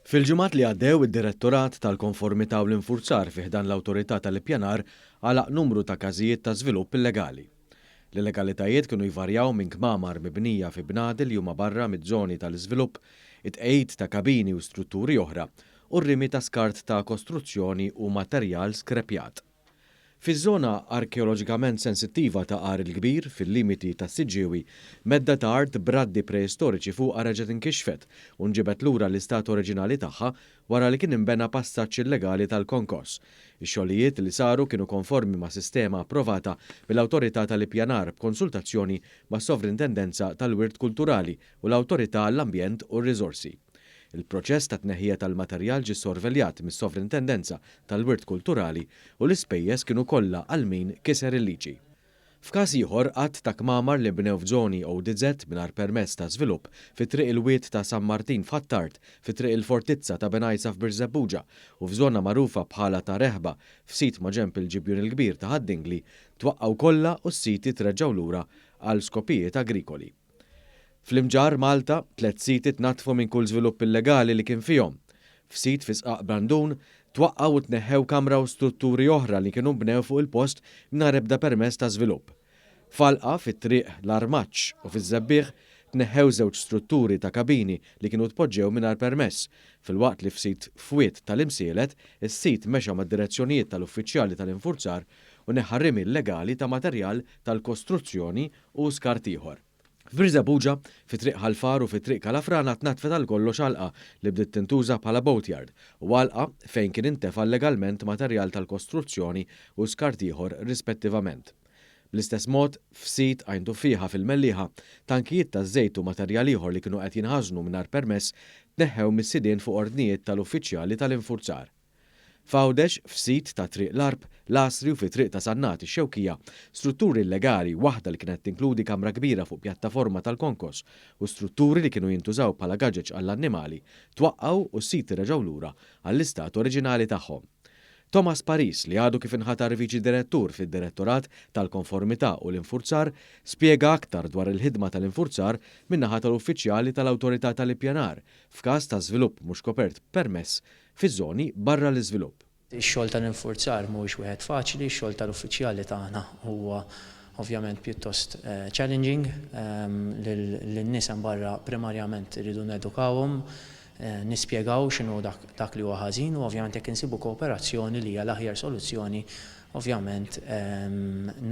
Fil-ġimgħat li għaddew id-Direttorat tal-Konformità u l-Infurzar fi ħdan l-Awtorità tal-Ippjanar għalaq numru ta' każijiet ta' żvilupp illegali. L-illegalitajiet kienu jvarjaw minn kmamar mibnija fi bnadi li huma barra miż-żoni tal-iżvilupp, it-tqegħid ta' kabini u strutturi oħra u r-rimi ta' skart ta' kostruzzjoni u materjal skrepjat. Fiż-żona arkeoloġikament sensittiva ta' Għar il-Kbir, fil-limiti tas-Siġġiewi, medda ta' art b'raddi preistoriċi fuqha reġgħet inkixfet u nġiebet lura l-istat oriġinali tagħha wara li kien inbena passaġġ illegali tal-konkos. Ix-xogħlijiet li saru kienu konformi ma' sistema approvata mill-Awtorità tal-Ippjanar b'konsultazzjoni mas-Sovrintendenza tal-Wirt Kulturali u l-Awtorità għall-Ambjent u r-Riżorsi. Il-proċess ta' tneħħija tal-materjal ġie ssorveljat mis-Sovrintendenza tal-Wirt Kulturali u l-ispejjeż kienu kollha għal min kiser il-liġi. F'każ ieħor, għadd ta' kmamar li nbnew f'żoni ODZ mingħajr permess ta' żvilupp fi Triq il-Wied ta' San Martin f'Ħ'Attard, fi Triq il-Fortizza ta' Bengħajsa f'Birżebbuġa u f'żona magħrufa bħala Ta' Reħba f'sit maġenb il-Ġibjun il-Kbir ta' Ħad-Dingli twaqqgħu kollha u s-siti treġġgħu lura għal skopijiet agrikoli. Fl-Imġarr, Malta, tlett siti tnaddfu minn kull żvilupp illegali li kien fihom. F'sit fi Sqaq Brandun, twaqqgħu u tneħħew kamra u strutturi oħra li kienu nbnew fuq il-post mingħajr ebda permess ta' żvilupp. F'għalqa fi Triq l-Armaġġ u fiż-Żebbiegħ, tneħħew żewġ strutturi ta' kabini li kienu tpoġġew mingħajr permess, filwaqt li f'sit f'wied tal-Imsielet, is-sid mexa mad-direzzjonijiet tal-uffiċjali tal-infurzar u neħħa rimi illegali ta' materjal tal-kostruzzjoni u skart ieħor. F'Birżebbuġa, fi Triq Ħal Far u fi Triq Kalafrana tnaddfet għal kollox għalqa li bdiet tintuża bħala boatyard u għalqa fejn kien intefa' llegalment materjal tal-kostruzzjoni u skart ieħor rispettivament. Bl-istess mod, f'sit Għajn Tuffieħa fil-Mellieħa, tankijiet taż-żejt u materjal ieħor li kienu qed jinħażnu mingħajr permess tneħħew mis-sidien fuq ordnijiet tal-uffiċjali tal-infurzar. F'Għawdex, f'sit ta' Triq l-Għarb, l-Għasri u fi Triq ta' Sannat, ix-Xewkija, strutturi illegali, waħda li kienet tinkludi kamra kbira fuq pjattaforma tal-konkos u strutturi li kienu jintużaw bħala gaġeġ għall-annimali, twaqqgħu u s-siti reġgħu lura għall-istat oriġinali tagħhom. Thomas Paris, li għadu kif inħatar Viċi Direttur fid-Direttorat tal-Konformità u l-Infurzar, spjega aktar dwar il-ħidma tal-infurzar min-naħa tal-uffiċjali tal-Awtorità tal-Ippjanar f'każ ta' żvilupp mhux kopert b'permess fiż-żoni barra l-iżvilupp. Ix-xogħol tal-infurzar mhuwiex wieħed faċli, ix-xogħol tal-uffiċjali tagħna huwa ovvjament pjuttost challenging. Lin-nies hemm barra primarjament irridu nedukawhom, nispjegaw x'inhu dak li huwa ħażin u ovvjament jekk insibu kooperazzjoni li hija l-aħjar soluzzjoni ovvjament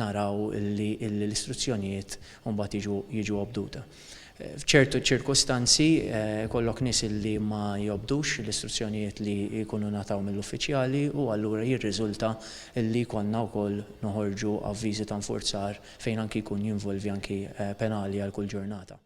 naraw li l-istruzzjonijiet mbagħad jiġu obduta. F'ċertu ċirkustanzi jkollok nies li ma jobdux l-istruzzjonijiet li jkunu ngħataw mill-uffiċjali u allura jirriżulta li jkollna wkoll noħorġu avviżi ta' nfurzar fejn anki jkun jinvolvi anki penali għal kull ġurnata.